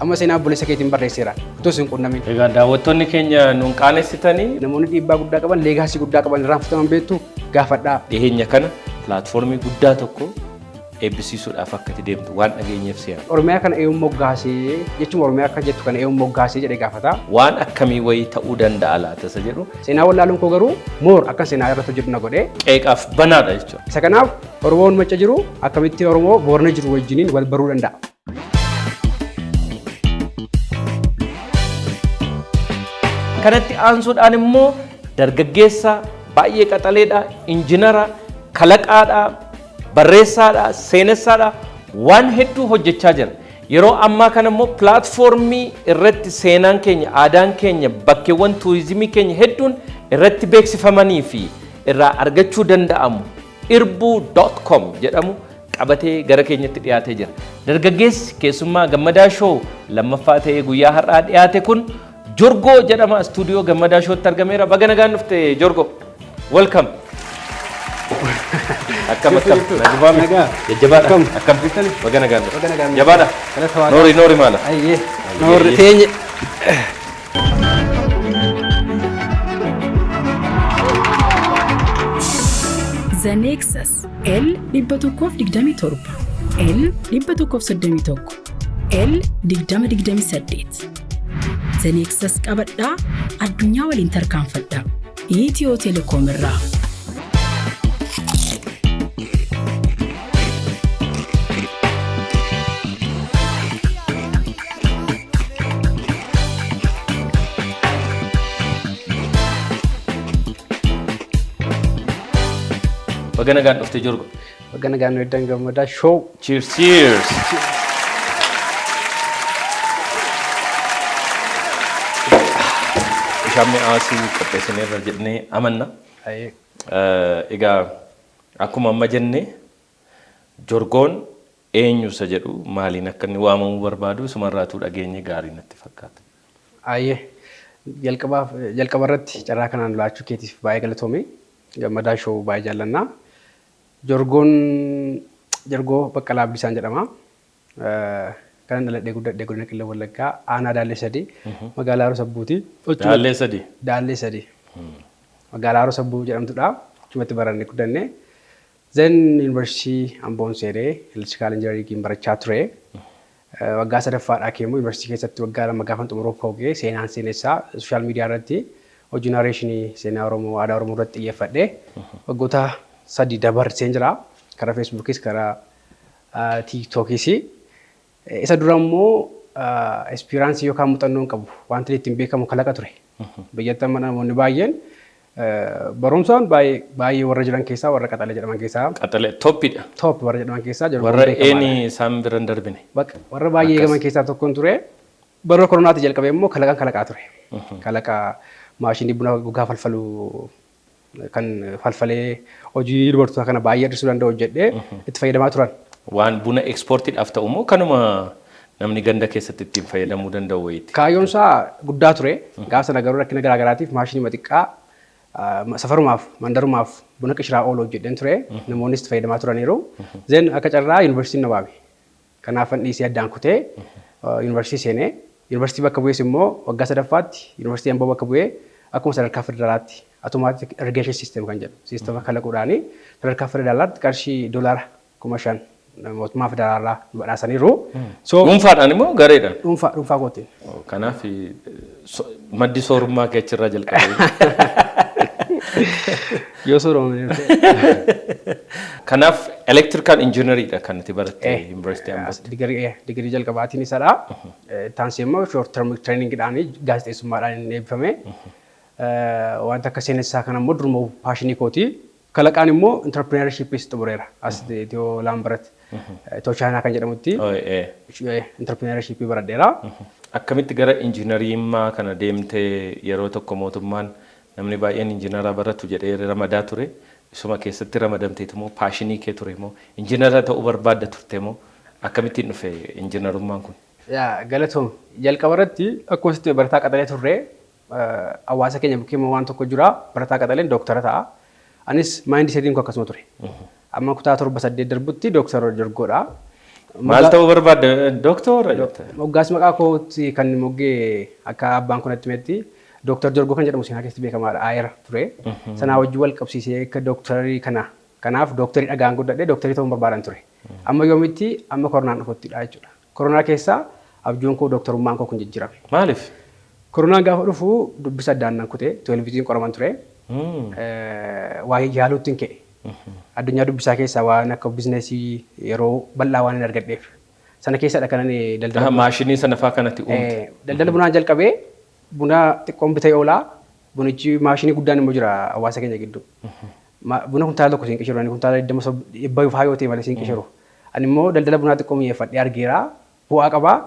Amma seenaa obboleessa keetiin barreesseera. Utuu isin qunnamin. Egaa daawwattoonni keenya nuun qaanessitanii. Namoonni dhiibbaa guddaa qaban, legacy guddaa qaban irraanfataman beektu gaafadhaa. Dhiheenya kana platformii guddaa tokko eebbisiisuudhaaf akka itti deemtu waan dhageenyeef si'a. Oromiyaa kana eenyuun moggaasee jechuun Oromiyaa akka jettu kana eenyuun moggaasee jedhee gaafata. Waan akkamii wayii ta'uu danda'a laata isa jedhu. Seenaa wallaaluun koo garuu more akka seenaa irratti hojjetu na godhe. Qeeqaaf banaadha jechuudha. Isa kanaaf Oromoon Macca jiru akkamitti Oromoo Boorana jiru wajjiniin wal baruu danda'a. Kanatti aansuudhaan immoo dargaggeessa baay'ee qaxaleedha, injinara, kalaqaadha, barreessaadha, seenessaadha, waan hedduu hojjechaa jira. Yeroo ammaa kana immoo platformii irratti seenaan keenya, aadaan keenya, bakkeewwan tuurizimii keenya hedduun irratti beeksifamanii fi irraa argachuu danda'amu irbuu.com jedhamu qabatee gara keenyatti dhiyaatee jira. Dargaggeessi keessummaa Gammadaa Show lammaffaa ta'ee guyyaa har'aa dhiyaate kun Jorgoo jedhama. Istuudiyoo Gammadaa Showtti argameera. Baga nagaan dhufte, Jorgo. Welcome. Akkam, akkam? Nagumaami. Nagaa. Jajjabaadha. Akkam? Akkam? Jirtani? Baga nagaan dhufte. Baga nagaan dhufte. Jabaadha. Galata Waaqaa. Noori, noori maala. Ayyee. Noorri teenye. The Nexus L 127, L 131, L 2028. The Nexus qabadhaa, addunyaa waliin tarkaanfadhaa. Itiyoo Telekoom irraa. Baga nagaan dhufte, Jorgo. Baga nagaan nu eddan, Gammadaa Show. Cheers, cheers. Bishaan mi'aawaa si qopheessineerra jennee amanna. Ayyee. Egaa akkuma amma jenne, Jorgoon eenyu isa jedhu, maaliin akka inni waamamuu barbaadu isumarraatuu dhageenye gaarii natti fakkaata. Ayyee. Jalqabaaf jalqaba irratti carraa kanaan laachuu keetiif baay'ee galatoomi. Gammadaa Show baay'ee jaallannaa. Jorgoon Jorgoo Baqqalaa Abdiisaan jedhama. Kanan dhaladhee guddadhe godina Qellem Wallaggaa, aanaa Daallee Sadii, magaalaa Haroo Sabbuuti. Daallee Sadii. Daallee Sadii. Magaalaa Haroo Sabbuu jedhamtudha. Achumatti barannee guddanne. Then yuunivarsiitii Amboon seenee electrical engineering barachaa ture. Waggaa sadaffaadhaa kee immoo yuunivarsiitii keessatti waggaa 2 gaafan xumuruuf ka'u seenaan seenessaa social media irratti hojii narrationii seenaa Oromoo, aadaa Oromoo irratti xiyyeeffadhee waggoota 3 dabarseen jira. Karaa Facebookis, karaa TikTokis. Isa dura immoo experience yookaan muuxannoon qabu wanti ittiin beekamu kalaqa ture. Biyyatti amma namoonni baay'een barumsaan baay'ee baay'ee warra jiran keessaa, warra qaxalee jedhaman keessaa. Qaxalee toppidha. Top warra jedhaman keessaa Jorgoon Warra beekamaadha. eeni isaan bira hin darbine. Baqa warra baay'ee eegaman keessaa tokkoon ture. Bara koronaatti jalqabee immoo kalaqan kalaqaa ture. Kalaqa maashinii buna gogaa falfalu kan falfalee hojii dubartoota kana baay'ee hir'isuu danda'u hojjedhee itti fayyadamaa turan. Waan buna exportiidhaaf ta'u immoo kanuma namni ganda keessatti ittiin fayyadamuu danda'u wayiiti? Kaayyoon isaa guddaa ture. Gaafa sana garuu rakkina garaa garaatiif maashinii xiqqaa safarumaaf, mandarumaaf buna qishiraa oolu hojjedheen ture. Namoonnis itti fayyadamaa turaniiru. Then akka carraa yuunivarsiitiin na waame. Kanaafan dhiisee addaan kutee yuunivarsiitii seenee, yuunivarsiitii bakka bu'ees immoo waggaa sadaffaatti yuunivarsiitii Amboo bakka bu'ee akkuma sadarkaa federaalaatti automatic irrigation system kan jedhu siistama kalaquudhaani sadarkaa federaalaatti qarshii doolaara 5,000 mootummaa federaalaa nu badhaasaniiru. So Dhuunfaadhaan immoo gareedhaan? Dhuunfaa dhuunfaa kootiin. Kanaaf maddi soorummaa kee achirraa jalqabe. Yoo sooromne. Kanaaf electrical engineeringdha kan itti baratte yuunivarsiitii Ambootti. Digirii jalqabaatiin isadha. Taansii immoo short term trainingidhaan gaazexeessummaadhaan inni eebbifame. Wanta akka seenessaa kana immoo duruma passionii kooti. Kalaqaan immoo entrepreneurshipis xumureera. As Itiyoo Laambarat, Itiyoo Chaayinaa kan jedhamutti entrepreneurshipii baradheera. Akkamitti gara injiinarimmaa kana deemtee? Yeroo tokko mootummaan namni baay'een injiinara baratu jedhee ramadaa ture. Isuma keessatti ramadamteetu moo passionii kee ture moo injiinara ta'uu barbaadda turte moo akkamittiin dhufe injiinarummaan kun? Galatoom. Jalqaba irratti akkuma sitti barataa qaxalee turre, hawaasa keenya bukkee waan tokko jira, barataa qaxaleen dooktara ta'a. Anis mindsetiin koo akkasuma ture. Amma kutaa 7, 8 darbutti dooktara Jorgoodha. Maal ta'uu barbaadda, dooktora jette? Moggaas maqaa kootti kan moggee akka abbaan kun natti himetti Dooktar Jorgoo kan jedhamu seenaa keessatti beekamaadha. Aayera ture. Sanaa wajjin wal qabsiisee akka dooktarii kana, kanaaf dooktarii dhagaan guddadhee dooktarii ta'uun barbaadan ture. Amma yoomitti? Amma koronaan dhufuttidha jechuudha. Koronaa keessaa abjuun koo dooktarummaan koo kun jijjiirame. Maaliif? Koronaan gaafa dhufu dubbisa addaan nan kute. Twelveziin qoraman ture. Waa yaaluutti hin ka'e. Addunyaa dubbisaa keessaa waan akka businessii yeroo bal'aa waan hin argadheef. Sana keessadha kan ani daldala Maashinii sana faa kanatti uumte. Daldala bunaan jalqabee, buna xiqqoon bitee oolaa. Bunichi maashinii guddaan immoo jira hawaasa keenya gidduu. Buna kuntaala 1 siin qishiru, ani kuntaala 20, 100 faa yoo ta'e malee siin qishiru. Ani immoo daldala bunaa xiqqoo mi'eeffadhee argeera. Bu'aa qabaa.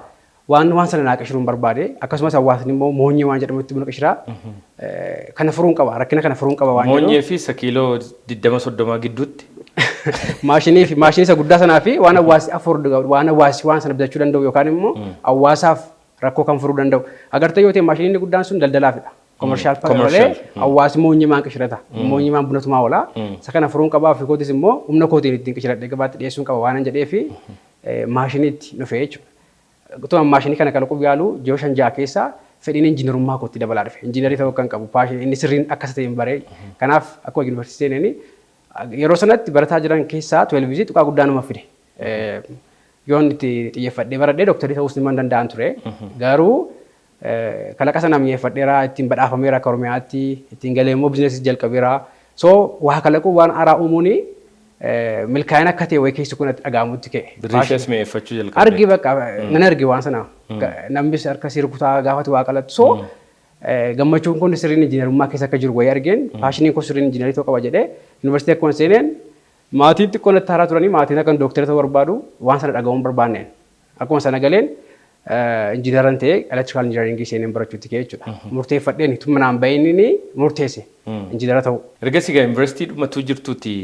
Waan sana naa qishiruun barbaade. Akkasumas hawaasni immoo moonyee waan jedhamutti buna qishiraa. Kana furuun qaba. Rakkina kana furuun qaba waan jedhu. Moonyee fi isa kiiloo 20, 30 gidduutti. Maashinii fi maashinii isa guddaa sanaa fi waan hawaasni afford, waan hawaasni waan sana bitachuu danda'u yookaan immoo hawaasaaf rakkoo kan furuu danda'u. Agartee yoo ta'e, maashiniin guddaan sun daldalaafidha. Commercial malee hawaasni moonyee maan qishirata. Moonyee maan bunatumaa oola. Isa kana furuun qabaa, ofii kootis immoo humna kootiin ittiin qishiradhee gabaatti dhiyeessuun qaba waan jedhee fi maashiniitti dhufe jechuudha. Utuma maashinii kana kalaquuf yaalu ji'a 5, 6 keessa fedhiin injiinarummaa kootti dabalaa dhufe. Injiinarii ta'uu kan qabu passion inni sirriin akkas ta'e hin baree. Kanaaf akkuma yuunivarsiitii seeneen, yeroo sanatti barataa jiran keessaa twelvezii tuqaa guddaa nama fide. Yoon itti xiyyeeffadhee baradhee dooktarii ta'uus nima danda'an ture. Garuu kalaqa sana mi'eeffadheera, ittiin badhaafameera akka Oromiyaatti, ittiin galee immoo businessii jalqabeera. So waa kalaquu, waan haaraa uumuun milkaa'ina akka ta'e wayii keessi kun natti dhaga'amutti ka'e. Birrii ishees mi'eeffachuu jalqabde. Argi, bakka nan arge waan sana. Namnis harka si rukutaa gaafatu waa qalatu. So gammachuun kun sirriin injiinarummaa keessa akka jiru wayii argeen, passioniin kun sirriin injiinarii ta'uu qaba jedhee yuunivarsiitii akkuma seeneen, maatiin xiqqoo natti haaraa turanii, maatiin akka dooktara ta'uu barbaadu waan sana dhaga'uun barbaanneen. Akkuma sana galeen injiinaran ta'ee electrical engineeringii seeneen barachuutti ka'e jechuudha. Murteeffadheen tumma naan bahinni murteesse injiinara ta'uu. Ergasii egaa yuunivarsiitii dhumatuu jirtuuti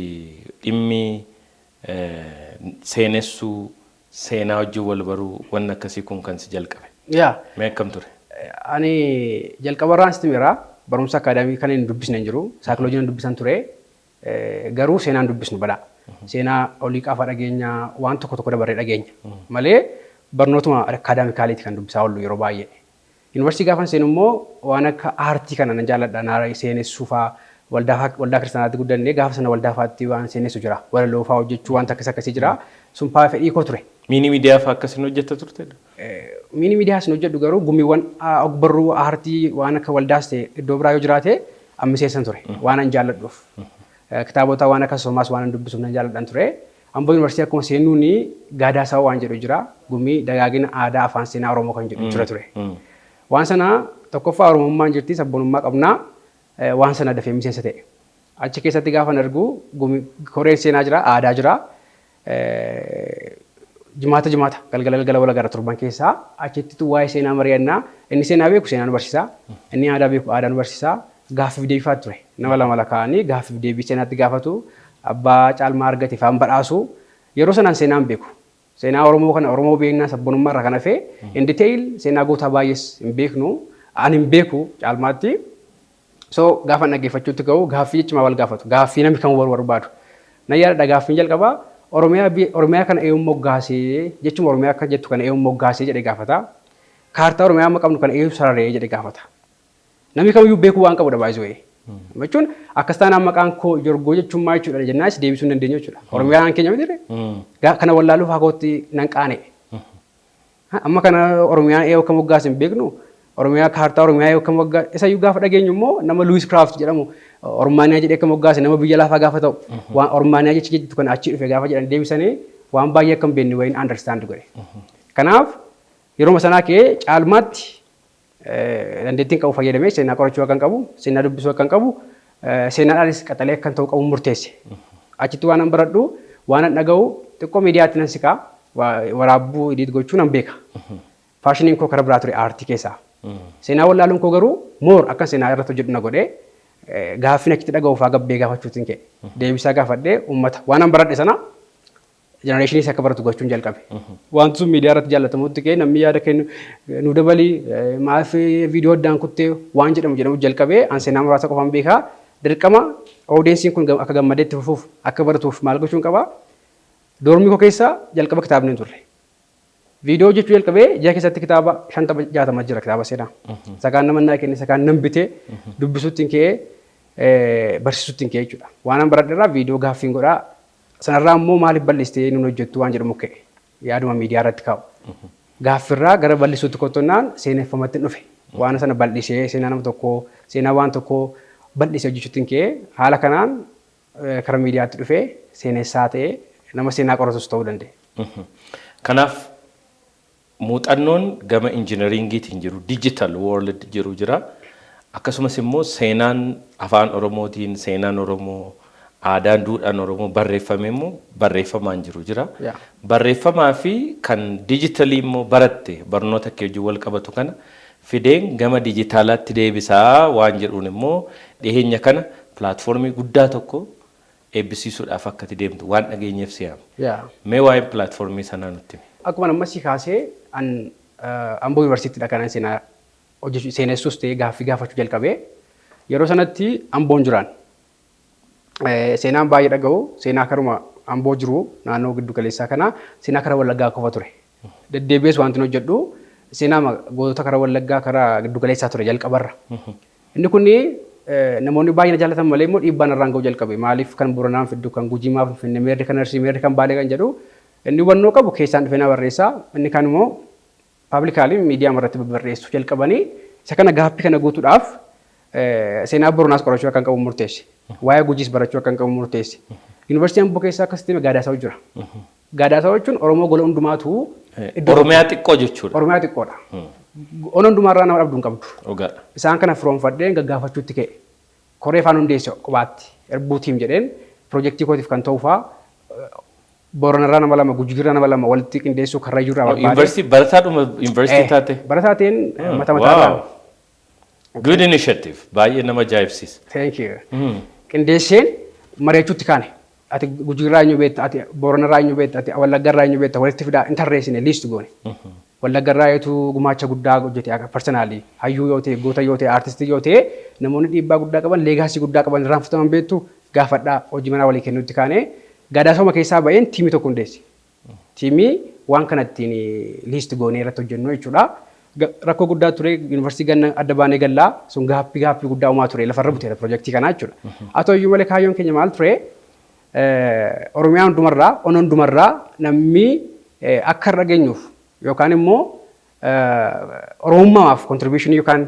dhimmi seenessuu, seenaa wajjin wal baruu, wanni akkasii kun kan si jalqabe. Yaa. Mee akkam ture? Ani jalqabarraan sitti miraa barumsa akaadaamii kan hin dubbisne hin jiru. Saayikoloojii nan dubbisan ture. Garuu seenaan dubbisnu badaa. Seenaa olii qaafa dhageenya, waan tokko tokko dabarree dhageenya. Malee barnootuma academicaliiti kan dubbisaa oollu yeroo baay'ee. Yuunivarsiitii gaafan seenu immoo waan akka aartii kana nan jaalladha. Naara seenessuu fa'aa, waldaa waldaa kiristaanaatti guddannee, gaafa sana waldaa fa'aatti waan seenessu jira. Walaloo fa'aa hojjechuu, wanta akkas akkasii jira. Sun fa'aa fedhii koo ture. Mini media fa'aa akkasiin hojjetta turte? Mini media sin hojjedhu, garuu gumiiwwan ogbarruu aartii waan akka waldaas ta'e iddoo biraa yoo jiraate ammiseessan ture waan an jaalladhuuf. Kitaabota waan akka somaas waan an dubbisuuf nan jaalladhan ture. Amboo Yuunivarsiitii akkuma seenuun gaadaa saba waan jedhu jira. Gumii dagaagina aadaa afaan seenaa Oromoo kan jedhu jira ture. Waan sana tokkoffaa Oromummaan jirti, sabboonummaa qabnaa, waan sana dafee miseensa ta'e. Achi keessatti gaafa argu gumii koreen seenaa jira, aadaa jira. Jimaata jimaata galgala galgala wal agarra torban keessaa, achitti waa'ee seenaa mari'annaa. Inni seenaa beeku seenaa nu barsiisa, inni aadaa beeku aadaa nu barsiisa. Gaaffiif deebiifaa ture. Nama lama lakkaa'anii gaaffiif deebii seenaatti gaafatu, abbaa caalmaa argate faan badhaasu. Yeroo sanaan seenaan beeku, seenaa Oromoo kana, Oromoo beeknaa sabboonummaa irraa kan hafe in detail seenaa gootaa baay'ees hin beeknu, ani hin beeku caalmaatti. So gaafa dhaggeeffachuutti ga'u gaaffii jechumaa wal gaafatu. Gaaffii namni kamuu baruu barbaadu. Nan yaadadha, gaaffiin jalqabaa Oromiyaa, Oromiyaa kana eenyuun moggaasee jechuma, Oromiyaa akka jettu kana eenyuun moggaasee jedhee gaafata. Kaartaa Oromiyaa amma qabnu kana eenyu sararee jedhee gaafata. Namni kamiyyuu beekuu waan qabudha baay'isuu. Jechuun akkas taanaan maqaan koo Jorgoo jechuun maal jechuudha jennaanis deebisuu hin dandeenyu jechuudha. Oromiyaan keenya miti. Kana wallaaluuf haa kootti nan qaana'e. Amma kana Oromiyaan eeyyuu akka moggaase hin beeknu. Oromiyaa, kaartaa Oromiyaa eeyyuu akka moggaase, isayyuu gaafa dhageenyu immoo nama Louis Craft jedhamu Ormaaniyaa jedhee akka moggaase, nama biyya lafaa gaafa ta'u, waan Ormaaniyaa jechi jettu kana achii dhufe gaafa jedhan deebisanii, waan baay'ee akka hin beekne wayiin understand godhe. Kanaaf yeroo sanaa ka'ee caalmaatti dandeettiin qabu fayyadamee seenaa qorachuu akka hin qabu, seenaa dubbisuu akka hin qabu, seenaadhaanis qaxalee akka ta'u qabu murteesse. Achitti waan an baradhu, waan an dhaga'u xiqqoo miidiyaatti nan siqaa, waraabuu, edit gochuu nan beeka. Passioniin koo karaa biraa ture aartii keessaa. Seenaa wallaaluun koo garuu more akka seenaa irratti hojjedhu na godhee, gaaffiin achitti dhaga'u fa'aa gabbee gaafachuutiin ka'e. Deebisaa gaafadhee uummata waan an baradhe sana generationii akka baratu gochuun jalqabe. Wanti sun miidiyaa irratti jaallatamutti ka'e, namni yaada kennu nu dabalii, maaf viidiyoo addaan kuttee waan jedhamu jedhamu jalqabee. An seenaa muraasa qofaan beekaa, dirqama audienceiin kun akka gammadeetti fufuuf, akka baratuuf maal gochuun qabaa? Dormii koo keessa jalqaba kitaabni hin turre. Viidiyoo hojjechuu jalqabee ji'a keessatti kitaaba 50 60 jira, kitaaba seenaa. Isa kaan nama naa kenne, isa kaan nan bitee dubbisuutti hin ka'ee, barsiisuutti hin ka'ee jechuudha. Waan an baradhe irraa viidiyoo gaaffiin godhaa. Sanarraa immoo maaliif bal'istee nun hojjettu waan jedhamu ka'e. Yaaduma miidiyaa irratti kaa'u. Gaaffirraa gara bal'isuutti kottonnaan seeneffamatti dhufe. Waan sana bal'isee seenaa nama tokkoo, seenaa waan tokkoo bal'isee hojjechuutti hin ka'ee, haala kanaan kara miidiyaatti dhufee seenessaa ta'ee nama seenaa qoratus ta'uu danda'e. Kanaaf muuxannoon gama injinariingiitiin jiru, digital world jiru jira. Akkasumas immoo seenaan afaan Oromootiin, seenaan Oromoo, aadaan, duudhaan Oromoo barreeffame immoo barreeffamaan jiru jira. Barreeffamaa fi kan digitalii immoo baratte, barnoota kee wajjin wal qabatu kana fideen gama dijitaalaatti deebisaa waan jedhuun immoo dhiheenya kana platformii guddaa tokko eebbisiisuudhaaf akka itti deemtu waan dhageenyeef si'aama. Mee waa'ee platformii sanaa nutti himi. Akkuma amma si kaasee, an Amboo Yuunivarsiitiidha kanan seenaa hojjechuu, seenessuus ta'ee gaaffii gaafachuu jalqabee. Yeroo sanatti Amboon jiraan. Seenaan baay'ee dhaga'u seenaa karuma Amboo jiru, naannoo giddu galeessaa kana, seenaa kara Wallaggaa qofa ture. Deddeebi'ees wanti hojjedhu seenaa gootota kara Wallaggaa, kara giddu galeessaa ture jalqabarra. Inni kun namoonni baay'ee na jaallatan malee immoo dhiibbaan irraan ga'uu jalqabe. Maaliif kan Boranaan fiddu, kan Gujii maaf hin finne, meerri kan Arsii, meerri kan Baalee kan jedhu, inni hubannoo qabu keessaan dhufee na barreessaa. Inni kaan immoo publicly miidiyaa irratti barreessuu jalqabanii, isa kana gaaffii kana guutuudhaaf seenaa Boronaas qorachuu akka qabu murteesse. Waa'ee Gujiis barachuu akka qabu murteesse. Yuunivarsiitii Amboo keessaa akkasitti Gaadaasaa jira. Gaadaasaa jechuun Oromoo gola hundumaatu Oromiyaa xiqqoo jechuudha. Oromiyaa xiqqoodha. Ona hundumaarraa nama dhabdu hin qabdu. Dhugaadha. Isaan kana firoonfadhee gaggaafachuutti ka'e. Koree afaan hundeesse kophaatti. Erbuu team jedheen, piroojeektii kootiif kan ta'u fa'aa Booranarraa nama lama, Gujiirraa nama lama walitti qindeessuu, Karrayyuurraa barbaade. Yuunivarsiitii barataadhuma yuunivarsiitii taate. Barataa ta'een mata mataarraa. Good initiative. Baay'ee nama ajaa'ibsiisa. Thank you. Qindeesseen mari'achuutti kaane. Ati Gujiirraa eenyu beekta? Ati Booranarraa eenyu beekta? Ati Wallaggarraa eenyu beekta? Walitti fidaa intarreessine, list goone. Wallaggarraa eetu gumaacha guddaa hojjete akka personally, hayyuu yoo ta'e, goota yoo ta'e, aartistii yoo ta'e, namoonni dhiibbaa guddaa qaban, legacy guddaa qaban, irraanfataman beektu gaafadhaa, hojii manaa walii kennuutti kaane. Gaadaasoma keessaa ba'een teamii tokko hundeesse. Teamii waan kana ittiin list goonee irratti hojjennu jechuudha. Rakkoo guddaa ture, yuunivarsiitii ganna adda baanee gallaa sun gaaffii guddaa uumaa ture, lafarra buteera piroojeektii kanaa jechuudha. Haa ta'u iyyuu malee kaayyoon keenya maal ture? Oromiyaa hundumarraa, ona hundumarraa namni akka irra geenyuuf yookaan immoo Oromummaaf contributionii yookaan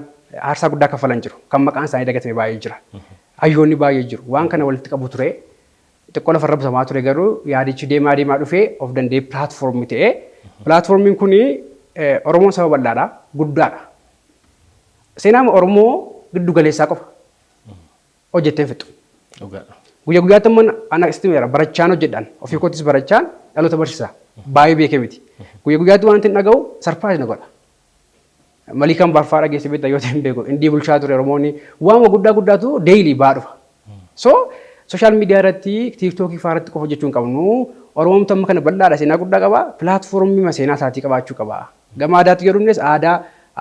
aarsaa guddaa kaffalan jiru. Kan maqaan isaanii dagatame baay'ee jira. Hayyoonni baay'ee jiru. Waan kana walitti qabu ture. Xiqqoo lafarra butamaa ture, garuu yaadichi deemaa deemaa dhufee of danda'ee platformii ta'ee, platformiin kun, Oromoon saba bal'aadha, guddaadha. Seenaa Oromoo giddu galeessaa qofa hojjettee fixu. Guyyaa guyyaatti immoo ana istimeera barachaan hojjedhaan, ofii kootis barachaan dhaloota barsiisa. Baay'ee beekee miti. Guyyaa guyyaatti waan hin dhaga'u surprise na godha. Malii kan barfaa dhageesse beektaa yoo ta'e hin beeku. Indii bulchaa ture Oromoonni, waan guddaa guddaatu daily ba'aa dhufa. So social media irratti, TikTokii fa'aa irratti qofa hojjechuu hin qabnu. Oromoon amma kana bal'aadha, seenaa guddaa qaba. Platformii seenaa isaatii qabaachuu qaba. Gama aadaatti yoo dhufnes aadaa,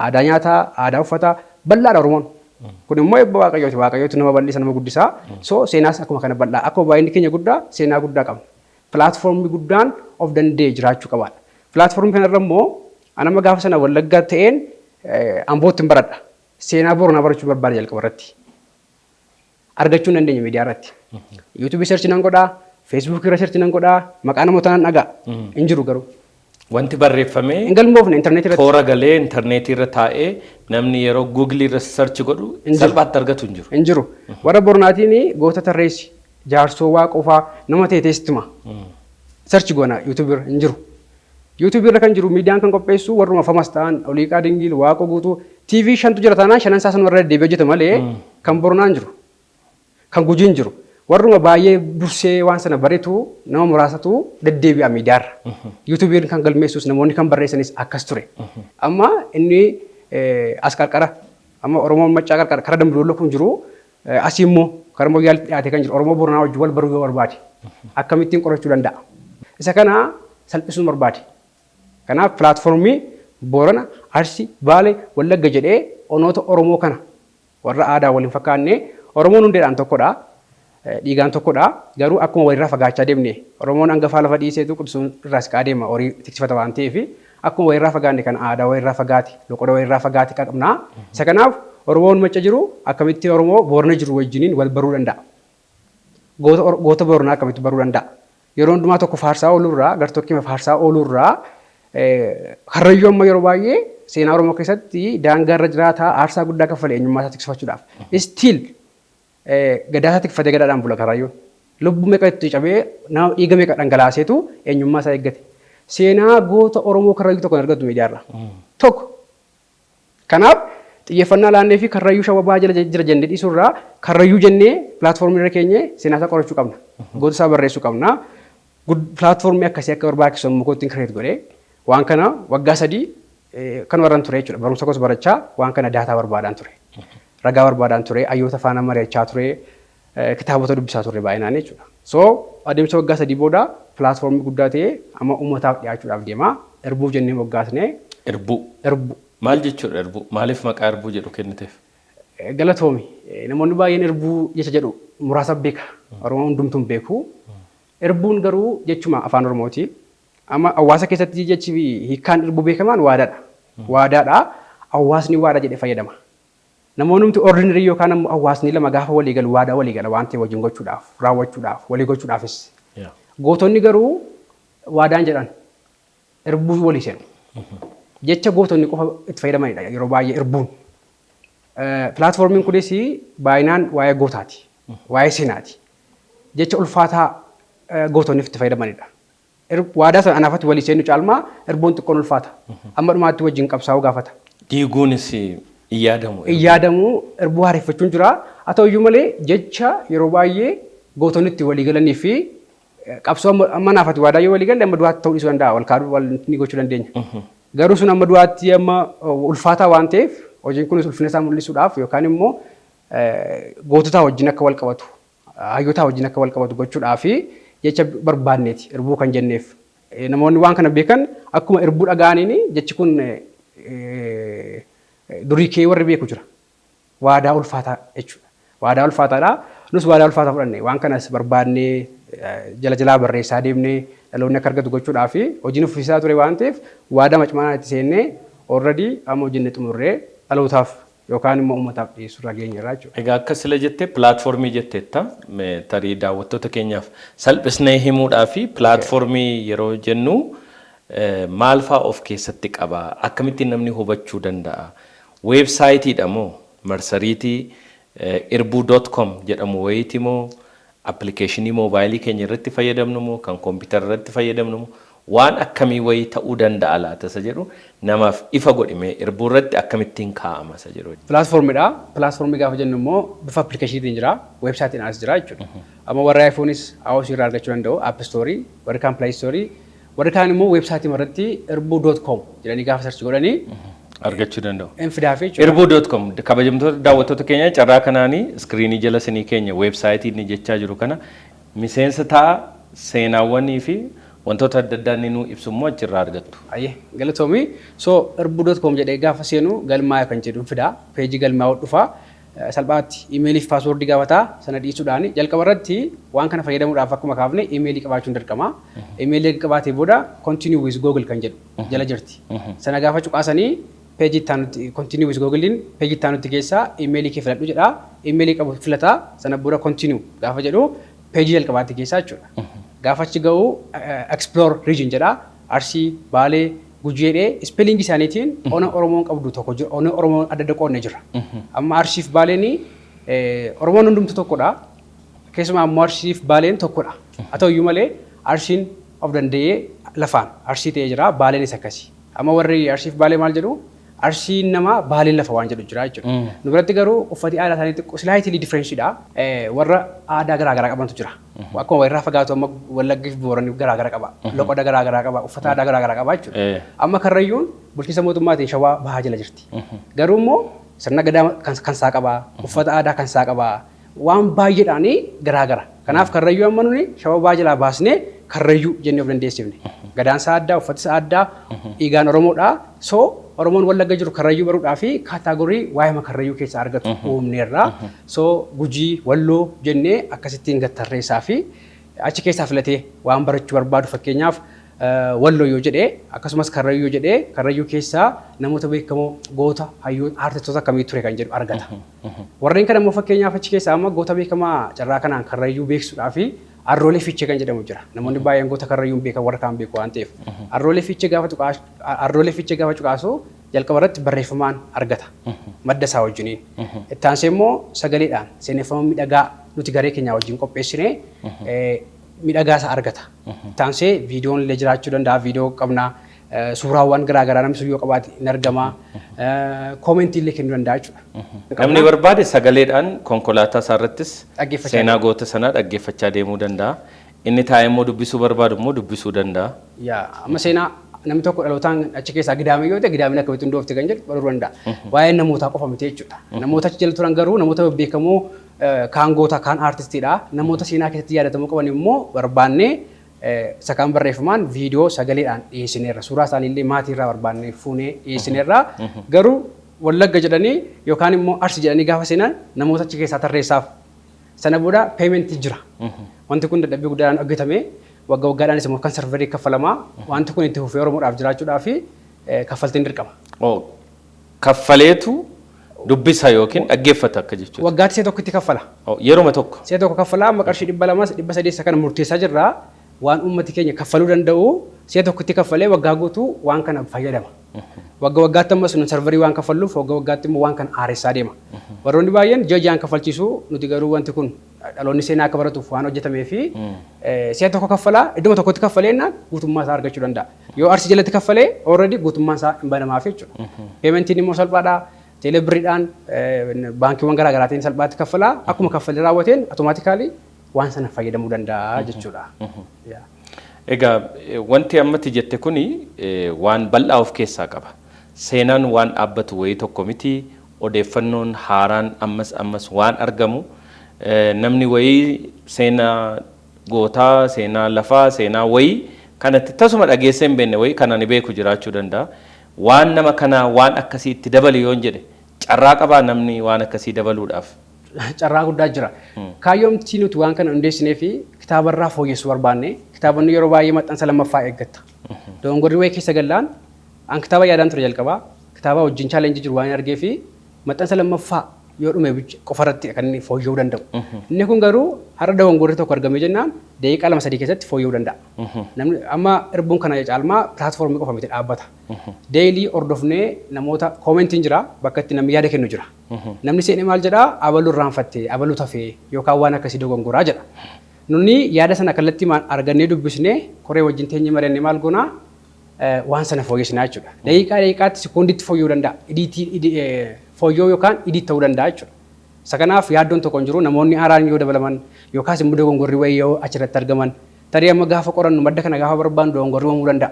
aadaa nyaataa, aadaa uffataa, bal'aadha Oromoon. Kun immoo eebba Waaqayyooti. Waaqayyootu nama bal'isa, nama guddisaa. So seenaas akkuma kana bal'aa. Akkuma baay'inni keenya guddaa, seenaa guddaa qabna. Platformii guddaan of danda'e jiraachuu qabaadha. Platformii kanarra immoo anama gaafa sana Wallaggaa ta'een Ambootti hin baradha. Seenaa Boronaa barachuu barbaada jalqaba irratti. Argachuu hin dandeenye miidiyaa irratti. YouTubeii search nan godhaa, Facebookii irra search nan godhaa, maqaa namoota nan dhagaa. Hin jiru garuu. Wanti barreeffamee Hin galmoofne intarneetii irratti. Toora galee intarneetii irra taa'ee namni yeroo Googleii irra search godhu Hin jiru. salphaatti argatu hin jiru. Hin jiru. Warra Boronaatiin goota tarreessi, Jaarsoo Waaqofaa nama ta'e teessuma. Search goona YouTubeii irra, hin jiru. YouTubeii irra kan jiru, miidiyaan kan qopheessu warruma famous ta'an, Oliiqaa Dingil, Waaqoo Guutuu, TV shantu jira taanaan shanan isaa sanuma irra deddeebi'ee hojjeta malee kan Boronaa hin jiru. Kan Gujii hin jiru. Warruma baay'ee dursee waan sana baretu nama muraasatu deddeebi'a miidiyaarra. YouTubeiin kan galmeessus, namoonni kan barreessanis akkas ture. Amma inni as qarqara, amma Oromoon Maccaa qarqara kara Dambidolloo kun jiru, asii immoo kara Moyyaaleetti dhiyaatee kan jiru Oromoo Boronaa wajjin wal baruu yoo barbaade akkamittiin qorachuu danda'a? Isa kana salphisuun barbaade. Kanaaf platformii Boorana, Arsii, Baalee, Wallagga jedhee onoota Oromoo kana warra aadaa waliin fakkaanne, Oromoon hundeedhaan tokkodha. Dhiigaan tokkodha. Garuu akkuma walirraa fagaachaa deemne, Oromoon hangafaa lafa dhiiseetu quxisuun irraa siqaa deema, horii tiksifata waan ta'eef, Akkuma wayirraa fagaanne kana aadaa wayirraa fagaate, loqoda wayirraa fagaate qabna. Isa kanaaf Oromoon Macca jiru akkamitti Oromoo Boorana jiru wajjiniin wal baruu danda'a? Goota Booranaa akkamitti baruu danda'a? Yeroo hundumaa tokko faarsaa ooluurraa, gartokkee faarsaa ooluurraa, Karrayyuu amma yeroo baay'ee seenaa Oromoo keessatti daangaa irra jiraataa aarsaa guddaa kaffale eenyummaa isaa tikfachuudhaaf. Still gadaa isaa tikfatee gadaadhaan bula Karrayyuun. Lubbuu meeqa itti cabee, nama dhiiga meeqa dhangalaaseetu eenyummaa isaa eeggate. Seenaa goota Oromoo Karrayyuu tokko hin argattu miidiyaarraa. Tokko. Kanaaf xiyyeeffannaa laannee fi Karrayyuu Shawaa Bahaa jala jira jennee dhiisuurraa, Karrayyuu jennee platformii irra keenyee seenaa isaa qorachuu qabna. Goota isaa barreessuu qabna. Platformii akkasii akka barbaachisu sammuu kootti create godhee waan kana waggaa 3 kan warran ture jechuudha. Barumsa koos barachaa waan kana data barbaadaan ture. Ragaa barbaadaan ture, hayyoota faana mari'achaa ture, kitaabota dubbisaa ture baay'inaan jechuudha. So adeemsa waggaa 3 booda platformii guddaa ta'ee amma uummataaf dhiyaachuudhaaf deema. Irbuu jennee moggaasnee. Irbuu. Irbuu. Maal jechuudha irbuu? Maaliif maqaa irbuu jedhu kenniteef? Galatoomi. Namoonni baay'een irbuu jecha jedhu muraasa beeka. Oromoon hundumtuu hin beeku. Irbuun garuu jechuma Afaan Oromooti. Amma hawaasa keessatti jechi hiikkaan irbuu beekamaan waadaadha. Waadaadha. Hawaasni waadaa jedhee fayyadama. Namoonni nuti ordinary yookaan ammoo hawaasni lama gaafa walii galu waadaa walii gala waan ta'e wajjin gochuudhaaf, raawwachuudhaaf, walii gochuudhaafis. Gootonni garuu waadaan jedhan irbuu walii seenu. Jecha gootonni qofa itti fayyadamanidha yeroo baay'ee irbuun. Platformiin kunis baay'inaan waa'ee gootaati. Waa'ee seenaati. Jecha ulfaataa gootonni itti fayyadamanidha. Waadaa sana anaafatti walii seenu caalmaa irbuun xiqqoon ulfaata. Amma dhumaatti wajjin qabsaa'uu gaafata. Diiguunis hin yaadamu. Hin yaadamu, irbuu haareffachuun jira. Haa ta'u iyyuu malee jecha yeroo baay'ee gootonni itti walii galanii fi qabsoo amma anaafatti waadaa yoo walii galle amma du'aatti ta'uu dhiisuu danda'a. Wal kaaduu wal ni gochuu dandeenya. Garuu sun amma du'aatti amma ulfaataa waan ta'eef, hojiin kunis ulfina isaa mul'isuudhaaf yookaan immoo goototaa wajjin akka wal qabatu, hayyootaa wajjin akka wal qabatu gochuudhaaf jecha barbaanneeti irbuu kan jenneef. Namoonni waan kana beekan akkuma irbuu dhaga'aniin jechi kun durii kee warri beeku jira. Waadaa ulfaataa jechuudha. Waadaa ulfaataadha. Nus waadaa ulfaataa fudhanne, waan kanas barbaannee jala jalaa barreessaa deemnee dhaloonni akka argatu gochuudhaaf hojiin uffisaa ture waan ta'eef, waadaa macimaanaa itti seennee already amma hojjennee xumurree dhalootaaf yookaan immoo uummataaf dhiyeessuu irra geenyerra jechuudha. Egaa akka sila jette platformii jetteetta. Tarii daawwattoota keenyaaf salphisnee himuudhaa fi platformii yeroo jennu maal fa'aa of keessatti qaba? Akkamittiin namni hubachuu danda'a? Websiteiidha moo marsariitii irbuu.com jedhamu wayiiti moo applicationii moobaayilii keenya irratti fayyadamnu moo kan koompitara irratti fayyadamnu moo waan akkamii wayii ta'uu danda'a laata isa jedhu namaaf ifa godhimee, irbuu irratti akkamittiin kaa'ama isa jedhu. Platformiidha. Platformii gaafa jennu immoo bifa applicationiitiin jira. Websiteiin alas jira jechuudha. Amma warri iPhoneiis iOS irraa argachuu danda'u. App Store, warri kaan Play Store, warri kaan immoo websiteii irratti irbuu.com jedhanii gaafa search godhanii argachuu danda'u. Hin fidaaf jechuudha. Irbuu.com. Kabajamtoota daawwattoota keenya, carraa kanaanii screenii jala isinii keenya websiteii inni jechaa jiru kana miseensa ta'a, seenaawwanii fi wantoota adda addaa inni nuu ibsu immoo achirraa argattu. Ayyee, galatoomii. So irbuu.com jedhee gaafa seenu galmaa'e kan jedhu fidaa. Pageii galmaa'uu dhufa. Salphaatti emailii fi passwordii gaafataa. Sana dhiisuudhaan jalqaba irratti waan kana fayyadamuudhaaf akkuma kaafne emailii qabaachuun dirqama. Emailii erga qabaatee booda "continue with Google" kan jedhu jala jirti. Sana gaafa cuqaasanii pageii itti aanutti, "continue with Google'n pageii itti aanutti keessaa emailii kee filadhu jedha. Emailii qabu filataa, sana booda "continue" gaafa jedhu pageii jalqabaatti keessaa jechuudha. Gaafa achi ga'u "explore region" jedha. Arsii, Baalee, Gujii jedhee spellingii isaaniitiin ona Oromoon qabdu tokko jira. Ona Oromoon adda adda qoodne jira. Amma Arsiif Baaleen, Oromoon hundumtu tokkodha. Keessumaa ammoo Arsiif Baaleen tokkodha. Haa ta'u iyyuu malee Arsiin of danda'ee lafaan Arsii ta'ee jira. Baaleenis akkasi. Amma warri Arsiif Baalee maal jedhu? Arsiin nama, Baaleen lafa waan jedhu jira jechuudha. Nu biratti garuu uffati aadaa isaanii xiqqoo slightly differenceidha. Warra aadaa garaa garaa qabantu jira. Akkuma walirraa fagaatu amma Wallaggi fi Booranni garaa gara qaba. Loqoda garaa garaa qaba. Uffata aadaa garaa garaa qaba jechuudha. Amma Karrayyuun bulchiinsa mootummaatiin Shawaa Bahaa jala jirti. Garuu immoo sirna gadaa kan isaa qaba. Uffata aadaa kan isaa qaba. Waan baay'eedhaan garaa gara. Kanaaf Karrayyuu amma nuni Shawaa Bahaa jalaa baasnee Karrayyuu jennee of dandeessifne. Gadaan isaa addaa, uffati isaa addaa, dhiigaan Oromoodha. So Oromoon Wallagga jiru Karrayyuu baruudhaa fi category waa'ee Karrayyuu keessaa argatu uumneerra. So Gujii, Walloo jennee akkasittiin gattarreessaa fi achi keessaa filatee waan barachuu barbaadu, fakkeenyaaf Walloo yoo jedhee, akkasumas Karrayyuu yoo jedhee, Karrayyuu keessaa namoota beekamoo, goota, hayyuu, aartistoota akkamii ture kan jedhu argata. Warreen kana immoo fakkeenyaaf achi keessaa amma goota beekamaa carraa kanaan Karrayyuu beeksisuudhaa fi Arroolee Fiichee kan jedhamu jira. Namoonni baay'een goota Karrayyuun beekan warra kaan beeku waan ta'eef. Arroolee Fiichee gaafa cuqaasu jalqaba irratti barreeffamaan argata. Madda isaa wajjiniin. Itti aansee immoo sagaleedhaan seeneffama miidhagaa nuti garee keenyaa wajjin qopheessinee miidhagaa isaa argata. Itti aansee viidiyoon illee jiraachuu danda'a. Viidiyoo qabna. Suuraawwan garaagaraa namni sun yoo qabaate in argama. Koomentii illee kennuu danda'a jechuudha. Namni barbaade sagaleedhaan konkolaataa isaa irrattis Dhaggeeffachaa seenaa goota sanaa dhaggeeffachaa deemuu danda'a. Inni taa'ee immoo dubbisuu barbaadu immoo dubbisuu danda'a. Yaa, amma seenaa namni tokko dhalootaan achi keessaa Gidaamii yoo ta'e, Gidaamiin akkamitti hundoofte kan jedhu baruu danda'a. Waa'ee namootaa qofa miti jechuudha. Namoota achi jala turan garuu namoota bebbeekamoo, kaan goota, kaan aartistiidha. Namoota seenaa keessatti yaadatamuu qaban immoo barbaannee isa kaan barreeffamaan, viidiyoo, sagaleedhaan dhiyeessineerra. Suuraa isaanii illee maatii irraa barbaannee fuunee dhiyeessineerra. Garuu Wallagga jedhanii yookaan immoo Arsi jedhanii gaafa seenan namoota achi keessaa tarreessaaf. Sana booda payment jira. Wanti kun dadhabbii guddaadhaan hojjetame. Waggaa waggaadhaanis immoo kan server kaffalamaa. Wanti kun itti fufee Oromoodhaaf jiraachuudhaa fi kaffaltiin dirqama. Oh, kaffaleetu dubbisa yookiin dhaggeeffata akka jechuudha. Waggaatti si'a tokkotti kaffala. Oh, yeruma tokko. Si'a tokko kaffala. Amma qarshii 200, 300 isa kana murteessaa jirra. Waan uummati keenya kaffaluu danda'u si'a tokkotti kaffalee waggaa guutuu waan kana fayyadama. Waggaa waggaatti ammas nu server waan kaffalluuf waggaa waggaatti immoo waan kana haaressaa deema. Warroonni baay'een ji'a ji'aan kaffalchiisu. Nuti garuu wanti kun dhaloonni seenaa akka baratuuf waan hojjetamee fi si'a tokko kaffalaa, idduma tokkotti kaffalee jennaan guutummaa isaa argachuu danda'a. Yoo Arsii jalatti kaffalee already guutummaan isaa hin banamaaf jechuudha. Paymentiin immoo salphaadha. Teelebirriidhaan, baankiiwwan garaa garaatiin salphaatti kaffalaa. Akkuma kaffalee raawwateen automatically waan sana fayyadamuu danda'a jechuudha. Yaa. Egaa wanti ammatti jette kuni waan bal'aa of keessaa qaba. Seenaan waan dhaabbatu wayii tokko miti. Odeeffannoon haaraan ammas ammas waan argamu, namni wayii seenaa gootaa, seenaa lafaa, seenaa wayii kanatti tasuma dhageessee hin beekne wayii kan ani beeku jiraachuu danda'a. Waan nama kanaa waan akkasii itti dabali yoon jedhe, carraa qabaa namni waan akkasii dabaluudhaaf? Carraa guddaa jira. Kaayyoomti nuti waan kana hundeessinee fi kitaabarraa fooyyessuu barbaanne. Kitaabonni yeroo baay'ee maxxansa lammaffaa eeggatta. Dogongorri wayii keessa gallaan, an kitaaba yaadaan ture jalqabaa, kitaaba wajjin challenge jiru waan hin argee fi maxxansa lammaffaa yoo dhume qofarratti kan inni fooyya'uu danda'u. Inni kun garuu har'a dogongorri tokko argamee jennaan daqiiqaa 2, 3 keessatti fooyya'uu danda'a. Namni amma irbuun kana caalmaa platform qofa miti, dhaabbata. Daily hordofnee namoota commentiin jira, bakka itti namni yaada kennu jira. Namni seenee maal jedhaa, abaluu irraanfattee, abaluu tafee yookaan waan akkasii dogongoraa jedha. Nuni yaada sana kallattii maan argannee dubbisnee, koree wajjin teenyee mari'annee maal goonaa, waan sana fooyyessinaa jechuudha. Daqiiqaa daqiiqaatti, sekoonditti fooyya'uu danda'a. Edit fooyya'uu yookaan edit ta'uu danda'a jechuudha. Isa kanaaf yaaddoon tokko hin jiru. Namoonni haaraan yoo dabalaman yookaas immoo dogongorri wayii yoo achirratti argaman, tarii amma gaafa qorannu, madda kana gaafa barbaannu dogongorri uumamuu danda'a.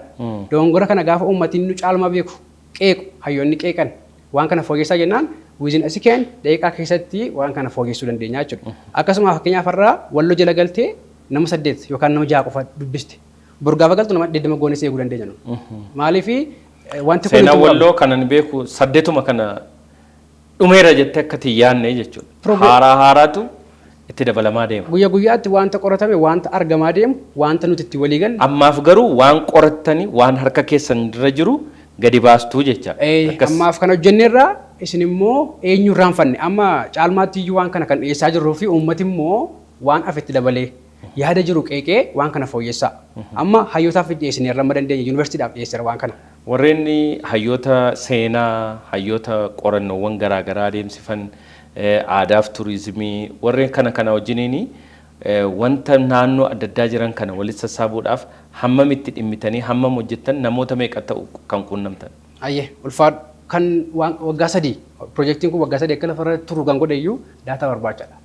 Dogongora kana gaafa uummatiin nu caalmaa beeku qeequ, hayyoonni qeeqan, waan kana fooyyessaa jennaan within a second, daqiiqaa keessatti waan kana fooyyessuu dandeenya jechuudha. Akkasuma fakkeenyaaf har'a Walloo jala galtee nama saddeet yookaan nama ja'a qofa dubbiste. Bor gaafa galtu nama 20 goones eeguu dandeenya nu. Maaliifi wanti kun Seenaa itti Walloo kanan beeku saddeetuma kana dhumeera jettee akka itti yaadne jechuudha. Haaraa haaraatu itti dabalamaa deema. Guyya guyyaatti wanta qoratame, wanta argamaa deemu, wanta nuti itti walii galle. Ammaaf garuu waan qorattanii, waan harka keessan irra jiru gadi baastuu jecha. Akkas. Ammaaf kan hojjennerraa isin immoo eenyu irraanfanne, amma caalmaatti iyyuu waan kana kan dhiyeessaa jirruu fi uummati immoo waan afetti dabalee yaada jiru qeeqee waan kana fooyyessaa. Amma hayyootaaf dhiyeessineerra, amma dandeenya yuunivarsiitiidhaaf dhiyeesseera waan kana. Warreen hayyoota seenaa, hayyoota qorannoowwan garaagaraa adeemsifan, aadaaf turizimii, warreen kana kana wajjiniin wanta naannoo adda addaa jiran kana walitti sassaabuudhaaf hammam itti dhimmitanii, hammam hojjettan, namoota meeqa ta'u kan quunnamtan? Ayyee, ulfaadhu. Kan waan waggaa 3, piroojeektiin kun waggaa 3 akka lafarra turu kan godhe iyyuu data barbaachaadha.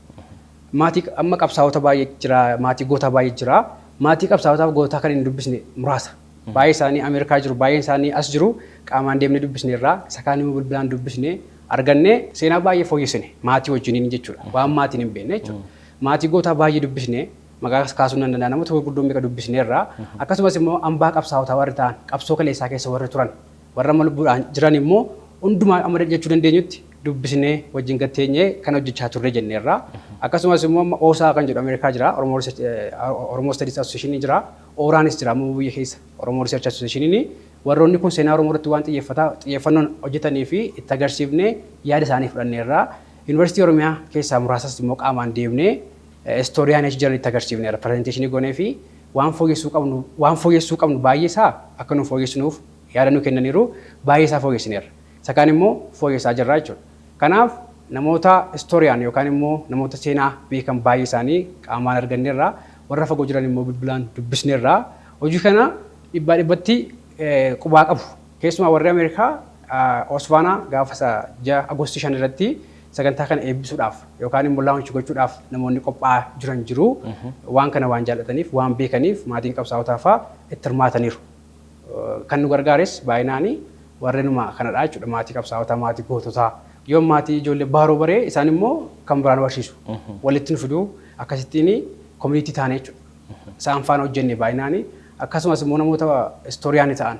Maatii amma qabsaa'ota baay'ee jira, maatii gootaa baay'ee jira. Maatii qabsaa'otaaf gootaa kan hin dubbisne muraasa. Baay'ee isaanii Ameerikaa jiru, baay'een isaanii as jiru. Qaamaan deemnee dubbisne irraa, isa kaan immoo bilbilaan dubbisne arganne, seenaa baay'ee fooyyessine maatii wajjiniin jechuudha. Waan maatiin hin beekne jechuudha. Maatii gootaa baay'ee dubbisne, maqaa kaasuun nan danda'a, namoota gurguddoo meeqa dubbisne irraa. Akkasumas immoo hambaa qabsaa'otaa warri ta'an, qabsoo kaleessaa keessa warri turan, warra amma lubbuudhaan jiran immoo hundumaa amma jechuu dandeenyutti Dubbisnee wajjin gatteenyee kan hojjechaa turre jenneerra. Akkasumas immoo amma OSA kan jedhu Ameerikaa jira. Oromoo Studies Association jira. ORAnis jira amma biyya keessa Oromoo Research Association. Warroonni kun seenaa Oromoo irratti waan xiyyeeffannoon hojjetanii fi itti agarsiifnee yaada isaanii fudhanneerra. Yuunivarsiitii Oromiyaa keessaa muraasas immoo qaamaan deemnee historian achi jiran itti agarsiifneerra. Presentation goonee fi waan fooyyessuu qabnu baay'ee isaa akka nu fooyyessinuuf yaada nu kennaniiru, baay'ee isaa fooyyessineerra. Isa kaan immoo fooyyessaa jirra jechuudha. Kanaaf namoota historian yookaan immoo namoota seenaa beekan baay'ee isaanii qaamaan arganneerra, warra fagoo jiran immoo bilbilaan dubbisneerra. Hojii kana dhibbaa dhibbatti qubaa qabu. Keessumaa warri Ameerikaa OSFNA gaafa ji'a August 5 irratti sagantaa kana eebbisuudhaaf yookaan immoo launch gochuudhaaf namoonni qophaa'aa jiran jiru. Waan kana waan jaallataniif, waan beekaniif maatiin qabsaa'otaa fa'aa itti hirmaataniiru. Kan nu gargaares baay'inaanii warreenuma kanadha jechuudha. Maatii qabsaa'otaa, maatii goototaa. Yoo maatii ijoollee baaroo baree isaan immoo kan biraan barsiisu. Walitti nu fiduu, akkasittiin community taane jechuudha. Isaan faana hojjenne baay'inaanii. Akkasumas immoo namoota historian ta'an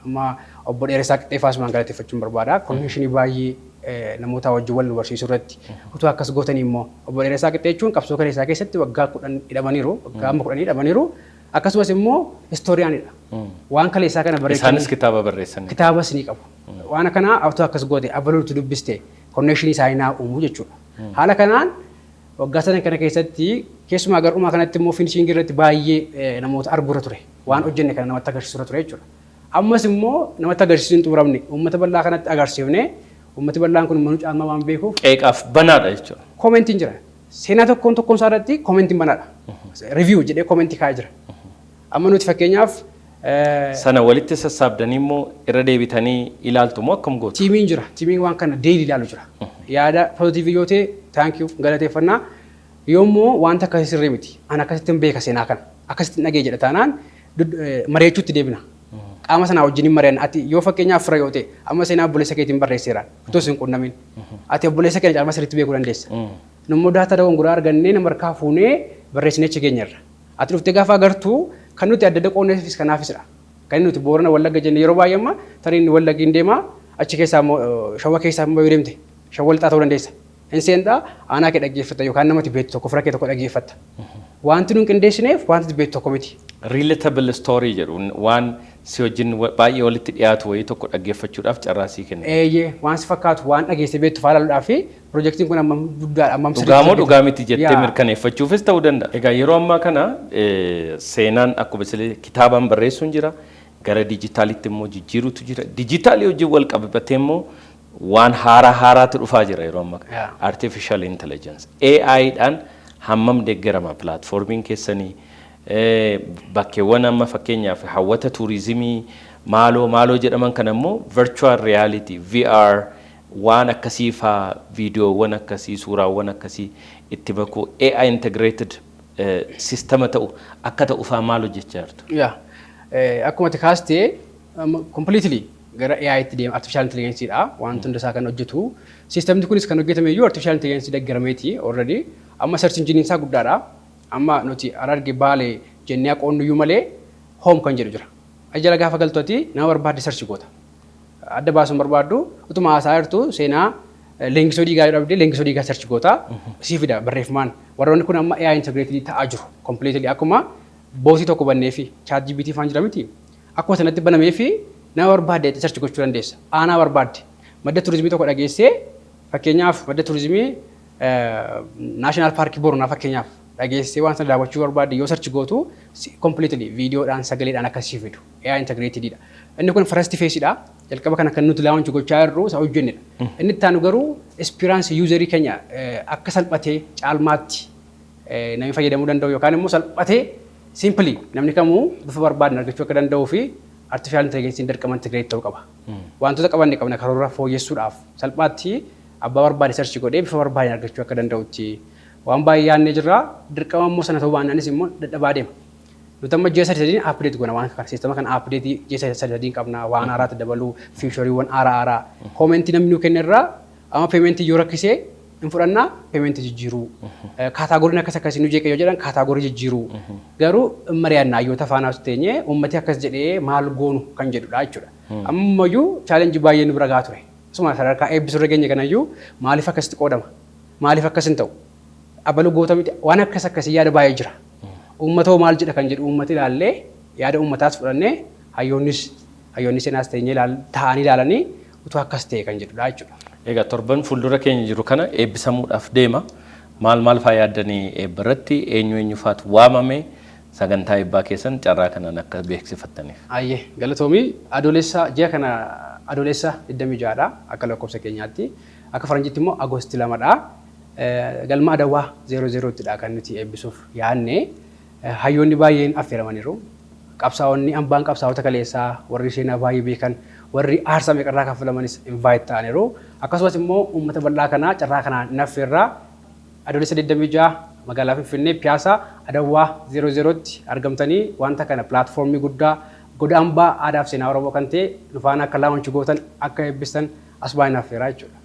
amma obbo Dheeressaa Qixxeeffaa asumaan galateeffachuun barbaada. Connection baay'ee namoota wajjin wal nu barsiisuu irratti utuu akkas gootanii immoo, obbo Dheeressaa Qixxee jechuun qabsoo kana isaa keessatti waggaa 10 hidhamaniiru, waggaa amma 10 hidhamaniiru. Akkasumas immoo historianidha. Waan kaleessaa kana barreessanii. Isaanis kitaaba barreessan. Kitaabas ni qabu. Waan akkanaa utuu akkas goote, abaluutu dubbiste, connection isaanii naa uumuu jechuudha. Haala kanaan waggaa sadan kana keessatti, keessumaa gar'umaa kanatti immoo finishing irratti baay'ee namoota arguura ture. Waan hojjenne kana namatti agarsiisuu ture jechuudha. Ammas immoo namatti agarsiisuu hin xumuramne, uummata bal'aa kanatti agarsiifne, uummati bal'aan kun manuu caalmaa waan beekuuf. Qeeqaaf banaadha jechuudha. Commentiin jira. Seenaa tokkoon tokkoon isaa irratti commentiin banaadha. Review jedhee comment kaa'ee jira. Amma nuti fakkeenyaaf Sana walitti sassaabdanii immoo irra deebitanii ilaaltu moo akkam gootu? Teamiin jira. Teamiin waan kana daily ilaalu jira. Yaada positive yoo ta'e, thank you, galateeffannaa. Yoommoo wanta akkasii sirrii miti. Ani akkasittiin beeka seenaa kana. Akkasittiin dhagee jedha taanaan mari'achuutti deebina. Qaama sanaa wajjin hin mari'anna. Ati yoo fakkeenyaaf fira yoo ta'e, amma seenaa obboleessa keetiin barreesseera. Utuu isin qunnamin. Ati obboleessa keenya caalmaa sirriitti beekuu dandeessa. Nummoo data dogongoraa argannee nama harkaa fuunee barreessinee achi geenyerra. Ati dhuftee gaafa agartuu kan nuti adda adda qoonneefis kanaafisidha. Kan nuti Boorana, Wallagga jenne yeroo baay'ee amma tarii inni Wallaggi hin deemaa, achi keessaa immoo Shawwa keessaa immoo yoo deemte Shawwa Lixaa ta'uu dandeessa. Hin seentaa, aanaa kee dhaggeeffatta yookaan namatti beektu tokko, fira kee tokko dhaggeeffatta. Wanti nuun qindeessineef wanti beektu tokko miti. Relatable story jedhu, waan si wajjin baay'ee walitti dhiyaatu wayii tokko dhaggeeffachuudhaaf carraa sii kenna. Eeyyee, waan si fakkaatu, waan dhageesse beektu fa'aa ilaaluudhaaf fi piroojeektiin kun hammam guddaadha, hammam Dhugaa moo dhugaa miti jettee mirkaneeffachuufis ta'uu danda'a. Egaa yeroo ammaa kana seenaan akkuma silee kitaabaan barreessuun jira. Gara dijitaalitti immoo jijjiiruutu jira. Dijitaalii wajjin wal qabatee immoo waan haaraa haaraatu dhufaa jira yeroo ammaa kana. Artificial intelligence AI dhaan hammam deeggarama platformiin keessanii? Bakkeewwan amma fakkeenyaaf hawwata tuurizimii maaloo maaloo jedhaman kana immoo virtual reality, VR, waan akkasii faa, viidiyoowwan akkasii, suuraawwan akkasii itti bakuu, AI integrated system ta'u akka ta'u faa maal hojjechaa jirtu? Yaa, akkuma ati kaastee completely gara AI tti deema, artificial intelligence dha wanti hunda isaa kan hojjetu. Systemni kunis kan hojjetame iyyuu artificial intelligence deeggarameeti already. Amma search engine isaa guddaadha. Amma nuti Hararge, Baalee jennee qoonnu iyyuu malee home kan jedhu jira. Ajjala gaafa galtu ati nama barbaadde search goota. Adda baasuun barbaaddu, utuma haasaa jirtu seenaa Leenjisoo Diigaa yoo dhabde, Leenjisoo Diigaa search goota, sii fida barreeffamaan. Warroonni kun amma AI integrated ta'aa jiru completely, akkuma bot tokko bannee fi ChatGPT faan jira miti. Akkuma sanatti banamee fi nama barbaadde search gochuu dandeessa. Aanaa barbaadde, madda turizimii tokko dhageessee, fakkeenyaaf madda turizimii national park Boronaa fakkeenyaaf dhageessee, waan sana daawwachuu barbaadde yoo search gootu, completely viidiyoodhaan, sagaleedhaan akkasii fidu. AI integrated dha. Inni kun first phase dha. Jalqaba kana kan nuti launch gochaa jirru isa hojjennedha. Inni itti aanu garuu experience user keenya akka salphatee caalmaatti namni fayyadamuu danda'u yookaan immoo salphatee simply namni kamuu bifa barbaadan argachuu akka danda'uu fi artificial intelligence dirqama integrate ta'uu qaba. Wantoota qabanne qabna karoora fooyyessuudhaaf, salphaatti abbaa barbaade search godhee bifa barbaaden argachuu akka danda'utti waan baay'ee yaadnee jirra. Dirqama immoo sana ta'uu baannaanis immoo dadhabaa deema. Nuti amma ji'a sadi sadiin update goona waan kana, system kana update ji'a sadi sadiin qabna, waan haaraatti dabaluu, featureiiwwan haaraa haaraa comment namni nuu kenne irraa. Amma payment yoo rakkisee hin fudhannaa, payment jijjiiruu, categoryn akkas akkasii nu jeeqe yoo jedhan, category jijjiiruu, garuu mari'annaa hayyoota faanaas teenyee uummati akkas jedhee maal goonu kan jedhudha jechuudha. Ammayyuu challenge baay'ee nu bira gaa ture. Isuma sadarkaa eebbisuu irra geenye kanayyuu maaliif akkasitti qoodama? Maaliif akkas hin ta'u? Abaluu goota miti, waan akkas akkasii yaada baay'ee jira. Uummatoo maal jedha kan jedhu uummati ilaallee, yaada uummataas fudhannee, hayyoonnis hayyoonni seenaas teenyee ta'anii ilaalanii utuu akkas ta'e kan jedhudha jechuudha. Egaa torban fuuldura keenya jiru kana eebbisamuudhaaf deema. Maal maal faa yaaddanii eebba irratti? Eenyu eenyu faatu waamame? Sagantaa eebbaa keessan carraa kanaan akka beeksifattaniif. Ayyee, galatoomii. Adoolessa ji'a kana, Adoolessa 26dha akka lakkoofsa keenyaatti. Akka faranjiitti immoo August 2dha. Galma Adawaa 00ttidha kan nuti eebbisuuf yaadne. Hayyoonni baay'een affeeramaniiru. Qabsaa'onni hambaan qabsaa'ota kaleessaa, warri seenaa baay'ee beekan, warri aarsaa meeqarraa kaffalamanis invite ta'aniiru. Akkasumas immoo uummata bal'aa kanaa carraa kanaan hin affeerraa. Adoolessa 26 magaalaa Finfinnee, Piyaasaa Adawaa 00tti argamtanii wanta kana, platformii guddaa goda hambaa aadaa fi seenaa Oromoo kan ta'e, nu faana akka launch gootan, akka eebbistan as baay'een affeeraa jechuudha.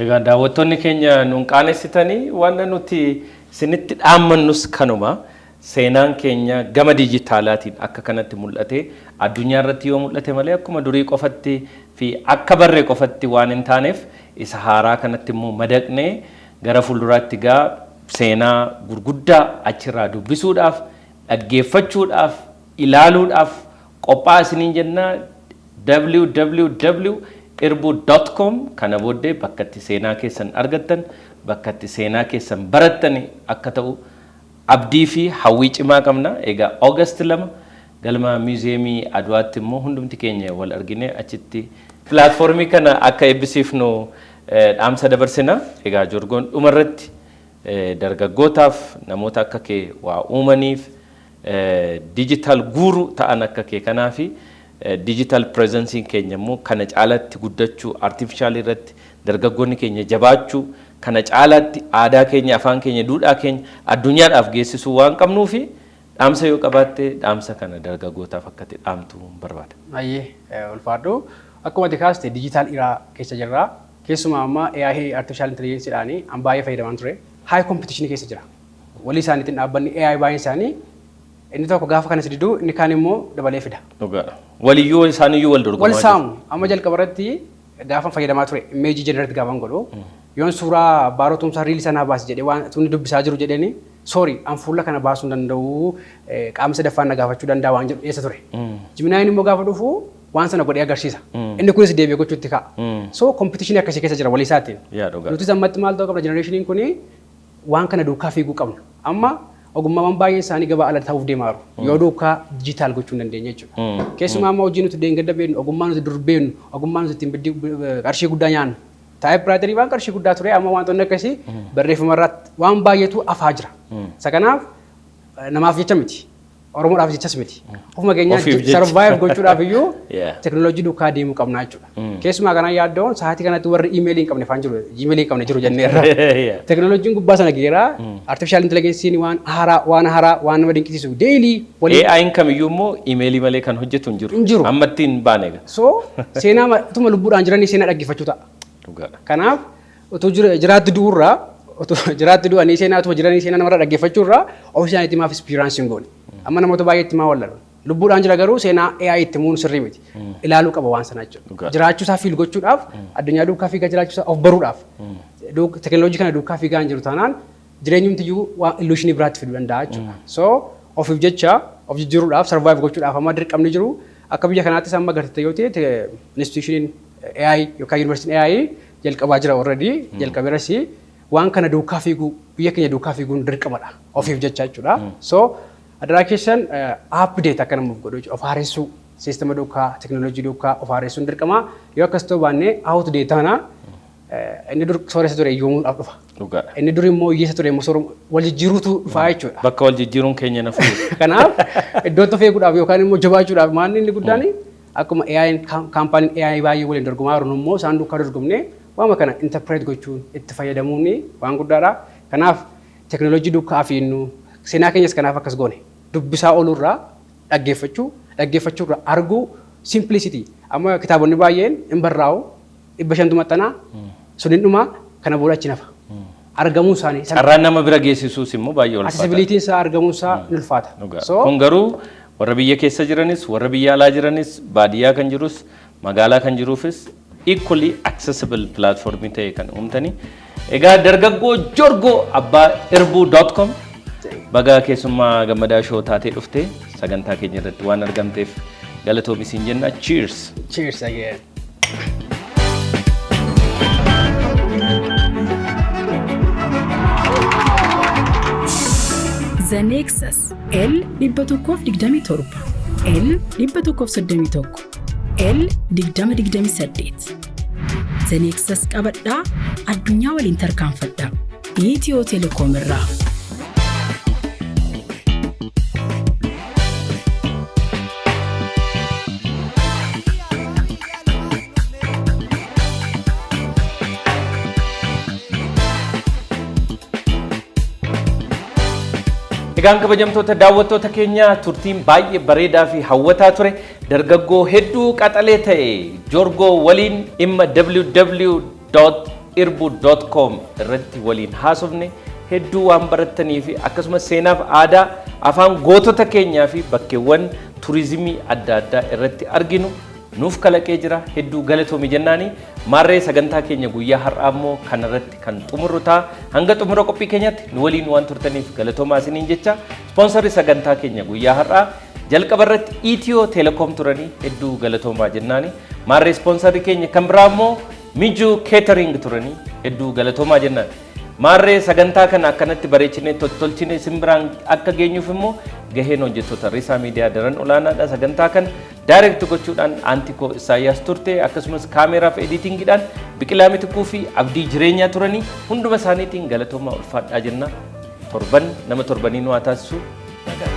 Egaa daawwattoonni keenya nuun qaanessitanii, waan nuti isinitti dhaammannus kanuma. Seenaan keenya gama dijitaalaatiin akka kanatti mul'ate addunyaa irratti yoo mul'ate malee akkuma durii qofatti fi akka barree qofatti waan hin taaneef, isa haaraa kanatti immoo madaqnee gara fuulduraatti gaa seenaa gurguddaa achirraa dubbisuudhaaf, dhaggeeffachuudhaaf, ilaaluudhaaf qophaa isiniin jennaa. www.irbuu.com kana booddee bakka itti seenaa keessan argattan, bakka itti seenaa keessan barattan akka ta'u abdii fi hawwii cimaa qabna. Egaa August 2 galma Miizeemii Adwaatti immoo hundumti keenya wal argine achitti platformii kana akka eebbisiifnu dhaamsa dabarsina. Egaa Jorgoon, dhumarratti dargaggootaaf, namoota akka kee waa uumaniif, digital guru ta'an akka kee kanaa fi digital presenceiin keenya immoo kana caalatti guddachuu, artificial irratti dargaggoonni keenya jabaachuu, kana caalaatti aadaa keenya, afaan keenya, duudhaa keenya addunyaadhaaf geessisuu waan qabnuu fi dhaamsa yoo qabaatte, dhaamsa kana dargaggootaaf akka itti dhaamtu barbaada. Ayyee, ulfaadhu. Akkuma ati kaaste digital era keessa jirra. Keessumaa amma AI, artificial intelligenceedhaan an baay'ee fayyadamaa ture. High competition keessa jira. Walii isaaniitiin dhaabbanni AI baay'een isaanii inni tokko gaafa kana si diduu, inni kaan immoo dabalee fida. Dhugaadha. Waliyyuu isaaniyyuu wal dorgomaa Wal saamu. Amma jalqaba irratti gaafa fayyadamaa ture, image generate gaafan godhu, yoon suuraa Baaroo Tumsaa real sanaa baasi jedhee, waan tunni dubbisaa jiru jedheeni, "Sorry, an fuula kana baasuu hin danda'u, qaama sadaffaan na gaafachuu danda'a" waan jedhu dhiyeessa ture. Geminine immoo gaafa dhufu waan sana godhee agarsiisa. Inni kunis deebi'ee gochuutti ka'a. So competition akkasii keessa jira walii isaatiin. Yaa dhugaa. Nutis ammatti maal ta'uu qabna? Generationiin kuni waan kana duukaa fiiguu qabna. Amma ogummaawwan baay'een isaanii gabaa ala ta'uuf deemaa jiru. Yoo duukaa digital gochuu hin dandeenye jechuudha. Keessumaa amma hojii nuti deengedda beeknu, ogummaa nuti dur beeknu, ogummaa nuti ittiin qarshii guddaa nyaannu. Typewriterii waan qarshii guddaa ture, amma wantoonni akkasii barreeffama irratti waan baay'eetu afaa jira. Isa kanaaf namaaf jecha miti. Oromoodhaaf jechas miti. Ofuma keenyaa Ofiif jecha. Survive gochuudhaaf iyyuu teknooloojii duukaa deemuu qabna jechuudha. Keessumaa kanaan yaaddoon sa'aatii kanatti warri emailii hin qabne faan jiru, Gmailii hin qabne jiru jenneerra. Teknooloojiin gubbaa sana geeraa, artificial intelligenceiin waan haaraa, waan haaraa, waan nama dinqisiisu daily waliin AI'n kamiyyuu immoo emailii malee kan hojjetu hin jiru. Hin jiru. Amma ittiin baane egaa. So seenaa utuma lubbuudhaan jiranii seenaa dhaggeeffachuu ta'a. Dhugaadha. Kanaaf utuu jiraatti du'urraa, utuu jiraatti du'anii seenaa, utuma jiranii seenaa namarraa dhaggeeffachuurraa, ofii isaaniitti maaf experience hin goone? Amma namoota baay'eetti maa wallalu? Lubbuudhaan jira garuu seenaa AI itti himuun sirrii miti. Ilaaluu qaba waan sana jechuudha. Jiraachuu isaa feel gochuudhaaf, addunyaa duukaa fiigaa jiraachuu isaa of baruudhaaf, teknooloojii kana duukaa fiigaa hin jiru taanaan jireenyumti iyyuu waan illusionii biraatti fiduu danda'a jechuudha. So ofiif jecha of jijjiiruudhaaf, survive gochuudhaaf amma dirqamni jiru, akka biyya kanaattis amma agartee yoo ta'e, institutioniin AI yookaan yuunivarsiitiin AI jalqabaa jira already, jalqabeeras. Waan kana duukaa fiiguu, biyya keenya duukaa fiiguun dirqamadha ofiif jecha jechuudha. So adaraa keessan update akka namaaf godhu jechuudha. Of haaressuu, systema duukaa, teknooloojii duukaa of haaressuun dirqama. Yoo akkas ta'uu baannee outdate taana, inni dur sooressa ture iyyoomuudhaaf dhufa. Inni dur immoo hiyyeessa ture immoo wal jijjiiruutu dhufaa jechuudha. Bakka wal jijjiiruun keenya na fuudhu. Kanaaf iddootti of eeguudhaaf yookaan immoo jabaachuudhaaf maanni inni guddaan, akkuma AI companyn AI baay'ee waliin dorgomaa jiru, immoo isaan duukaa dorgomnee waama kana interpret gochuun itti fayyadamuun waan guddaadha. Kanaaf teknooloojii duukaa fiinnu, seenaa keenyas kanaaf akkas goone dubbisaa ooluurraa dhaggeeffachuu, dhaggeeffachuurraa arguu, simplicity. Amma kitaabonni baay'een hin barraa'u, 500tu maxxanaa, sun hin dhumaa, kana booda achi nafa. Argamuun isaanii Carraan nama bira geessisuus immoo baay'ee ulfaata. Accessibilityn isaa, argamuun isaa ni ulfaata. So kun garuu warra biyya keessa jiranis, warra biyya alaa jiranis, baadiyyaa kan jirus, magaalaa kan jiruufis Equally accessible platformii ta'e kan uumtanii. Egaa dargaggoo Jorgoo abbaa irbuu.com, baga keessummaa Gammadaa Show taatee dhufte, sagantaa keenya irratti waan argamteef galatoomi siin jenna. Cheers! Cheers again. The Nexus L 127, L 131, L 2028. The Nexus qabadhaa, addunyaa waliin tarkaanfadhaa. Itiyoo Telekoom irraa. Egaan kabajamtoota daawwattoota keenya, turtiin baay'ee bareedaa fi hawwataa ture. Dargaggoo hedduu qaxalee ta'e Jorgoo waliin dhimma www.irbu.com irratti waliin haasofne. Hedduu waan barattanii fi akkasumas seenaaf aadaa afaan gootota keenyaa fi bakkeewwan turizimii adda addaa irratti arginu nuuf kalaqee jira. Hedduu galatoomi jennaani. Maarree, sagantaa keenya guyyaa har'aa immoo kanarratti kan xumurru ta'a. Hanga xumura qophii keenyatti nu waliin waan turtaniif galatoomaa isiniin jecha, ispoonsarri sagantaa keenya guyyaa har'aa jalqaba irratti Itiyoo Telekoom turanii, hedduu galatoomaa jennaani. Maarree, ispoonsarri keenya kan biraa immoo Mijuu Catering turanii, hedduu galatoomaa jennaan. Maarree, sagantaa kana akkanatti bareechinee tottolchinee simbiraan akka geenyuuf immoo gaheen hojjettoota Risaa Miidiyaa daran olaanaadha. Sagantaa kana direct gochuudhaan Antikoo Isaayyaas turte, akkasumas kaameeraa fi editingiidhaan Biqilaa Mitikuu fi Abdii Jireenyaa turanii, hunduma isaaniitiin galatoomaa, ulfaadhaa jenna. Torban nama torbanii nu haa taasisu. Nagaa.